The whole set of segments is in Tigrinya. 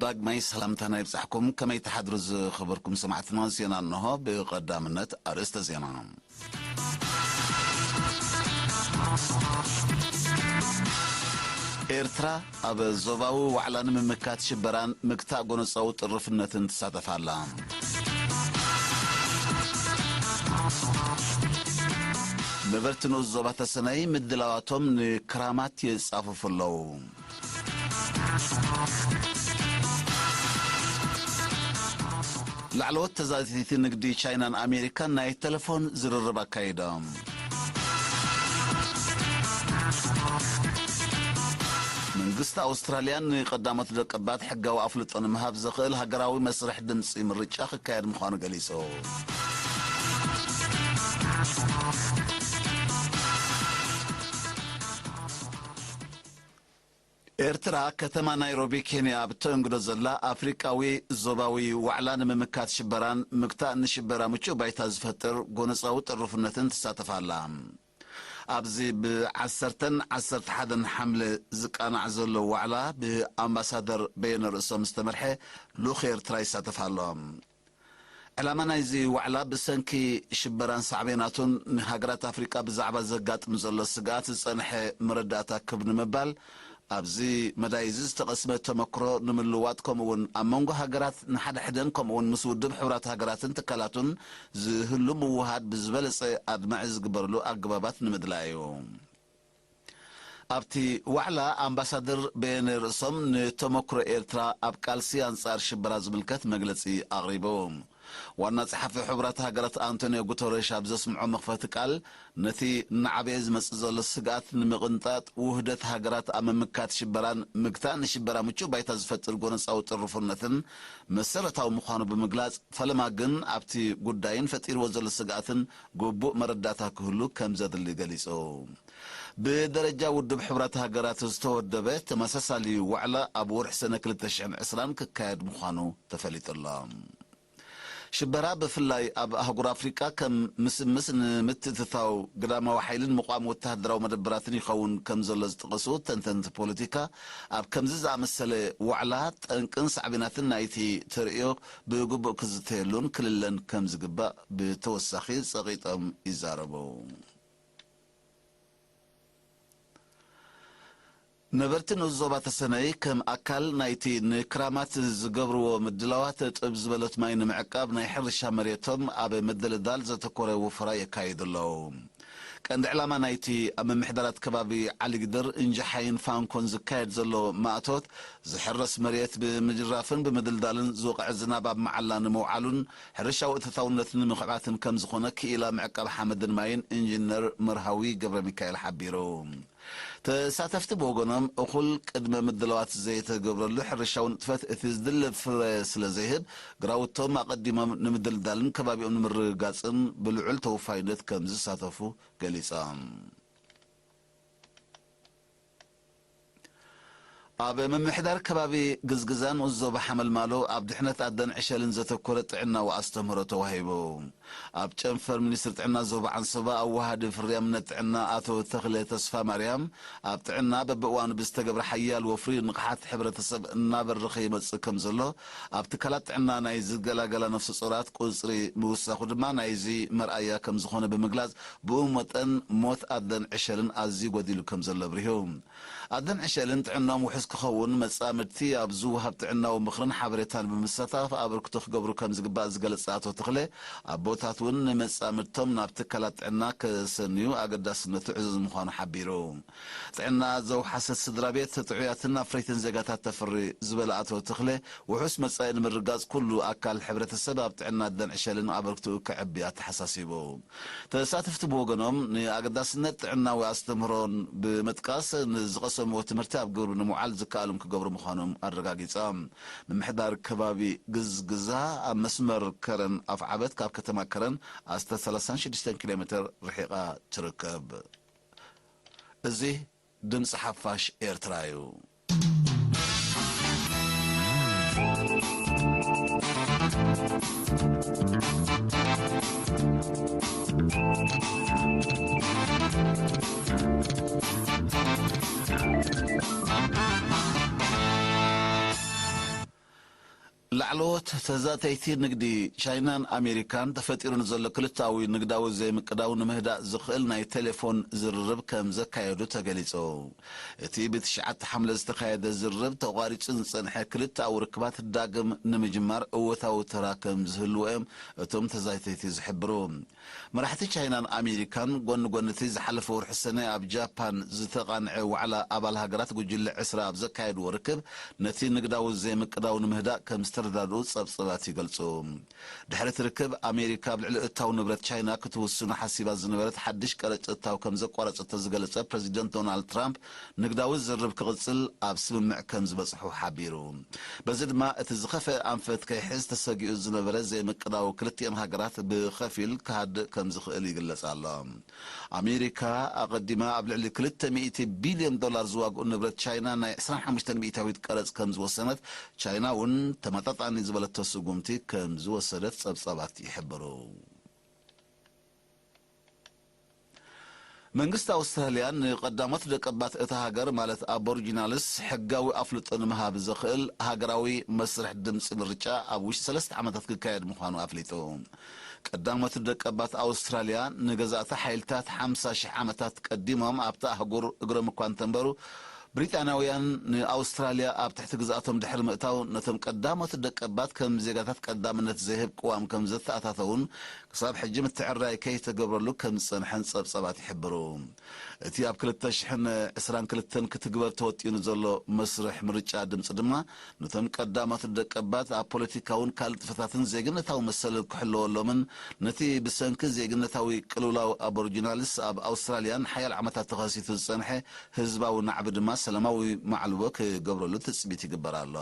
ዳግማይ ሰላምታና ይብጻሕኩም። ከመይ ትሓድሩ ዝኸበርኩም ሰማዕትና? ዜና እንሆ። ብቐዳምነት ኣርእስተ ዜና። ኤርትራ ኣብ ዞባዊ ዋዕላ ንምምካት ሽበራን ምግታእ ጎነጻዊ ጥርፍነትን ትሳተፍ ኣላ። ነበርቲ ንኡስ ዞባ ተሰነይ ምድላዋቶም ንክራማት የጻፍፉ ኣለዉ። ላዕለዎት ተዛተይቲ ንግዲ ቻይናን ኣሜሪካን ናይ ተለፎን ዝርርብ ኣካይዶም። መንግስቲ ኣውስትራልያ ንቀዳሞት ደቀባት ሕጋዊ ኣፍልጦ ንምሃብ ዘኽእል ሃገራዊ መስርሕ ድምፂ ምርጫ ክካየድ ምዃኑ ገሊጹ። ኤርትራ፣ ከተማ ናይሮቢ፣ ኬንያ፣ ኣብ ተእንግዶ ዘላ ኣፍሪቃዊ ዞባዊ ዋዕላ ንምምካት ሽበራን ምግታእ ንሽበራ ምቹእ ባይታ ዝፈጥር ጎነጻዊ ጥርፉነትን ትሳተፍ ኣላ። ኣብዚ ብ10ን 11ን ሓምለ ዝቃናዕ ዘሎ ዋዕላ፣ ብኣምባሳደር በየነ ርእሶም ዝተመርሐ ልኡኽ ኤርትራ ይሳተፍ ኣሎ። ዕላማ ናይዚ ዋዕላ፣ ብሰንኪ ሽበራን ሳዕቤናቱን ንሃገራት ኣፍሪቃ ብዛዕባ ዘጋጥም ዘሎ ስግኣት ዝጸንሐ መረዳእታ ክብ ንምባል፣ ኣብዚ መዳይ እዚ ዝተቐስመ ተመክሮ ንምልዋጥ፣ ከምኡውን ኣብ መንጎ ሃገራት ንሓድሕደን፣ ከምኡውን ምስ ውድብ ሕቡራት ሃገራትን ትካላቱን ዝህሉ ምውሃድ ብዝበለጸ ኣድማዒ ዝግበረሉ ኣገባባት ንምድላይ እዩ። ኣብቲ ዋዕላ፣ ኣምባሳደር በየነ ርእሶም ንተመክሮ ኤርትራ ኣብ ቃልሲ ኣንጻር ሽበራ ዝምልከት መግለጺ ኣቕሪቡ። ዋና ጸሓፊ ሕቡራት ሃገራት ኣንቶኒዮ ጉተረሽ ኣብ ዘስምዖ መኽፈቲ ቃል፣ ነቲ እናዓበየ ዝመጽእ ዘሎ ስግኣት ንምቕንጣጥ፣ ውህደት ሃገራት ኣብ ምምካት ሽበራን ምግታእ ንሽበራ ምቹእ ባይታ ዝፈጥር ጎነጻዊ ጥርፉነትን መሰረታዊ ምዃኑ ብምግላጽ፣ ፈለማ ግን ኣብቲ ጉዳይን ፈጢርዎ ዘሎ ስግኣትን ግቡእ መረዳእታ ክህሉ ከም ዘድሊ ገሊጹ። ብደረጃ ውድብ ሕቡራት ሃገራት ዝተወደበ ተመሳሳሊ ዋዕላ ኣብ ወርሒ ሰነ ክልተ ሽሕን ዕስራን ክካየድ ምዃኑ ተፈሊጡ ኣሎ። ሽበራ፣ ብፍላይ ኣብ ኣህጉር ኣፍሪቃ፣ ከም ምስምስ ንምትእትታው ግዳማዊ ሓይልን ምቋም ወተሃደራዊ መደበራትን ይኸውን ከም ዘሎ ዝጠቐሱ ተንተንቲ ፖለቲካ፣ ኣብ ከምዚ ዝኣመሰለ ዋዕላ፣ ጠንቅን ሳዕቤናትን ናይቲ ተርእዮ ብግቡእ ክዝተየሉን ክልለን ከም ዝግባእ ብተወሳኺ ጸቒጦም ይዛረቡ። ነበርቲ ንኡስ ዞባ ተሰነይ፣ ከም ኣካል ናይቲ ንክራማት ዝገብርዎ ምድላዋት፣ ጥብ ዝበለት ማይ ንምዕቃብ፣ ናይ ሕርሻ መሬቶም ኣብ ምድልዳል ዘተኮረ ውፈራ የካይዱ ኣለዉ። ቀንዲ ዕላማ ናይቲ ኣብ ምምሕዳራት ከባቢ ዓሊግድር፣ እንጃሓይን ፋንኮን ዝካየድ ዘሎ ማእቶት፣ ዝሕረስ መሬት ብምጅራፍን ብምድልዳልን ዝወቕዐ ዝናብ ኣብ መዓላ ንምውዓሉን ሕርሻዊ እተታውነት ንምኽዕባትን ከም ዝኾነ ክኢላ ምዕቃብ ሓመድን ማይን ኢንጂነር መርሃዊ ገብረ ሚካኤል ሓቢሩ። ተሳተፍቲ ብወገኖም፣ እኹል ቅድመ ምድላዋት ዘይተገብረሉ ሕርሻዊ ንጥፈት እቲ ዝድለ ፍረ ስለ ዘይህብ፣ ግራውቶም ኣቐዲሞም ንምድልዳልን ከባቢኦም ንምርግጋጽን ብልዑል ተወፋይነት ከም ዝሳተፉ ገሊጾም። ኣብ ምምሕዳር ከባቢ ግዝግዛን ንኡስ ዞባ ሓመልማሎ፣ ኣብ ድሕነት ኣደን ዕሸልን ዘተኮረ ጥዕናዊ ኣስተምህሮ ተዋሂቡ። ኣብ ጨንፈር ሚኒስትሪ ጥዕና ዞባ ዓንሰባ፣ ኣወሃዲ ፍርያምነት ጥዕና ኣቶ ተኽለ ተስፋ ማርያም፣ ኣብ ጥዕና በብእዋኑ ብዝተገብረ ሓያል ወፍሪ፣ ንቕሓት ሕብረተሰብ እናበረኸ ይመጽእ ከም ዘሎ፣ ኣብ ትካላት ጥዕና ናይ ዝገላገላ ነፍሰ ጾራት ቁጽሪ ምውሳኹ ድማ ናይዚ መርኣያ ከም ዝኾነ ብምግላጽ፣ ብኡ መጠን ሞት ኣደን ዕሸልን ኣዝዩ ጎዲሉ ከም ዘሎ ኣብሪሁ። ኣደን ዕሸልን ጥዕናኦም ውሑስ ክኸውን፣ መጻምድቲ ኣብ ዝወሃብ ጥዕናዊ ምኽርን ሓበሬታን ብምስታፍ ኣበርክቶ ክገብሩ ከም ዝግባእ ዝገለጸ ኣቶ ተኽለ፣ ኣቦታት እውን ንመጻምድቶም ናብ ትካላት ጥዕና ከሰንዩ ኣገዳስነቱ ዕዙዝ ምዃኑ ሓቢሩ። ጥዕና ዘውሓሰት ስድራ ቤት ጥዑያትን ኣፍረይትን ዜጋታት ተፍሪ ዝበለ ኣቶ ተኽለ፣ ውሑስ መጻኢ ንምርጋጽ ኩሉ ኣካል ሕብረተሰብ ኣብ ጥዕና ኣደን ዕሸልን ኣበርክቶኡ ከዕቢ ኣተሓሳሲቡ። ተሳተፍቲ ብወገኖም፣ ንኣገዳስነት ጥዕናዊ ኣስተምህሮን ብምጥቃስ፣ ንዝቐሰምዎ ትምህርቲ ኣብ ግብሪ ንምውዓል ዝከኣሎም ክገብሩ ምዃኖም ኣረጋጊጾም። ምምሕዳር ከባቢ ግዝግዛ፣ ኣብ መስመር ከረን ኣፍዓበት ካብ ከተማ ከረን ኣስታት ሰላሳን ሽዱሽተን ኪሎ ሜትር ርሒቓ ትርከብ። እዚ ድምፂ ሓፋሽ ኤርትራ እዩ። ላዕለዎት ተዛተይቲ ንግዲ ቻይናን ኣሜሪካን ተፈጢሩ ንዘሎ ክልተኣዊ ንግዳዊ ዘይምቅዳው ንምህዳእ ዝኽእል ናይ ቴሌፎን ዝርርብ ከም ዘካየዱ ተገሊጹ። እቲ ብትሽዓተ ሓምለ ዝተኻየደ ዝርርብ ተቋሪጹ ዝጸንሐ ክልተኣዊ ርክባት ዳግም ንምጅማር እወታዊ ተራ ከም ዝህልዎ እዮም እቶም ተዛተይቲ ዝሕብሩ። መራሕቲ ቻይናን ኣሜሪካን ጎኒ ጎኒ እቲ ዝሓለፈ ወርሒ ሰነ ኣብ ጃፓን ዝተቓንዐ ዋዕላ ኣባል ሃገራት ጉጅለ ዕስራ ኣብ ዘካየድዎ ርክብ ነቲ ንግዳዊ ዘይምቅዳው ንምህዳእ ከም ዝተረዳድኡ ጸብጸባት ይገልጹ። ድሕሪ እቲ ርክብ ኣሜሪካ ኣብ ልዕሊ እታው ንብረት ቻይና ክትውስኑ ሓሲባ ዝነበረት ሓድሽ ቀረጽ እታው ከም ዘቋረጸቶ ዝገለጸ ፕረዚደንት ዶናልድ ትራምፕ ንግዳዊ ዝርርብ ክቕጽል ኣብ ስምምዕ ከም ዝበጽሑ ሓቢሩ። በዚ ድማ እቲ ዝኸፍአ ኣንፈት ከይሕዝ ተሰጊኡ ዝነበረ ዘይምቅዳው ክልቲኤን ሃገራት ብኸፊል ክሃድእ ከም ዝኽእል ይግለጽ ኣሎ። ኣሜሪካ ኣቐዲማ ኣብ ልዕሊ ክልተ ሚእቲ ቢልዮን ዶላር ዝዋግኡ ንብረት ቻይና ናይ ዕስራን ሓሙሽተን ሚእታዊት ቀረጽ ከም ዝወሰነት፣ ቻይና እውን ተመጣጣኒ ዝበለቶ ስጉምቲ ከም ዝወሰደት ጸብጻባት ይሕብሩ። መንግስቲ ኣውስትራልያ ንቀዳሞት ደቀባት እታ ሃገር ማለት ኣቦሪጂናልስ ሕጋዊ ኣፍልጦ ንምሃብ ዘኽእል ሃገራዊ መስርሕ ድምፂ ምርጫ ኣብ ውሽጢ ሰለስተ ዓመታት ክካየድ ምዃኑ ኣፍሊጡ። ቀዳሞት ደቀባት ኣውስትራልያ ንገዛእቲ ሓይልታት ሓምሳ ሽሕ ዓመታት ቀዲሞም ኣብታ ኣህጉር እግሮም እኳ እንተንበሩ፣ ብሪጣንያውያን ንኣውስትራልያ ኣብ ትሕቲ ግዝኣቶም ድሕሪ ምእታው ነቶም ቀዳሞት ደቀባት ከም ዜጋታት ቀዳምነት ዘይህብ ቅዋም ከም ዘተኣታተውን ክሳብ ሕጂ ምትዕራይ ከይተገብረሉ ከም ዝጸንሐን ጸብጻባት ይሕብሩ። እቲ ኣብ ክልተ ሽሕን ዕስራን ክልተን ክትግበር ተወጢኑ ዘሎ መስርሕ ምርጫ ድምጺ ድማ ነቶም ቀዳሞት ደቀባት ኣብ ፖለቲካውን ካልእ ጥፈታትን ዜግነታዊ መሰልን ክሕለወሎምን ነቲ ብሰንኪ ዜግነታዊ ቅልውላው ኣቦሪጂናልስ ኣብ ኣውስትራልያን ሓያል ዓመታት ተኸሲቱ ዝጸንሐ ህዝባዊ ናዕቢ ድማ ሰላማዊ ማዕልቦ ክገብረሉ ትጽቢት ይግበር ኣሎ።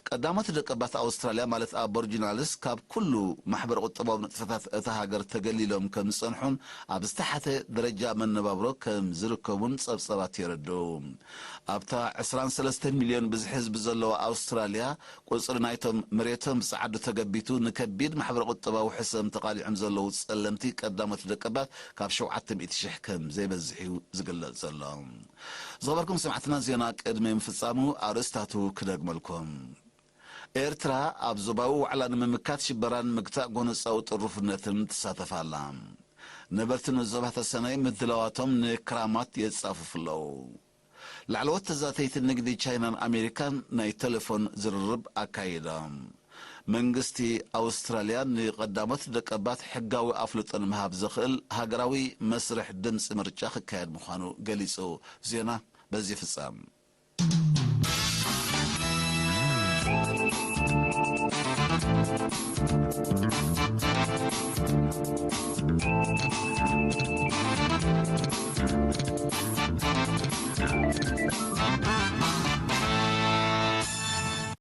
ቀዳሞት ደቀባት ኣውስትራልያ ማለት ኣቦሪጂናልስ ካብ ኩሉ ማሕበረ ቁጠባዊ ንጥፈታት እታ ሃገር ተገሊሎም ከም ዝጸንሑን ኣብ ዝተሓተ ደረጃ መነባብሮ ከም ዝርከቡን ጸብጸባት የረድኡ። ኣብታ ዕስራን ሰለስተን ሚልዮን ብዝሒ ህዝቢ ዘለዋ ኣውስትራልያ ቁጽሪ ናይቶም መሬቶም ብጸዓዱ ተገቢቱ ንከቢድ ማሕበረ ቁጠባዊ ሕሰም ተቓሊዖም ዘለዉ ጸለምቲ ቀዳሞት ደቀባት ካብ ሸውዓተ ሚእቲ ሽሕ ከም ዘይበዝሕ እዩ ዝግለጽ ዘሎ። ዝኸበርኩም ሰማዕትና ዜና ቅድሚ ምፍጻሙ ኣርእስታቱ ክደግመልኩም። ኤርትራ ኣብ ዞባዊ ዋዕላ ንምምካት ሽበራን ምግታእ ጎነጻዊ ጥሩፍነትን ትሳተፍ ኣላ። ነበርቲ ንዞባ ተሰነይ ምድላዋቶም ንክራማት የጻፍፉ ኣለዉ። ላዕለዎት ተዛተይቲ ንግዲ ቻይናን ኣሜሪካን ናይ ቴሌፎን ዝርርብ ኣካይዶም። መንግስቲ ኣውስትራልያ ንቐዳሞት ደቀባት ሕጋዊ ኣፍልጦ ንምሃብ ዘኽእል ሃገራዊ መስርሕ ድምፂ ምርጫ ክካየድ ምዃኑ ገሊጹ። ዜና በዚ ይፍጸም።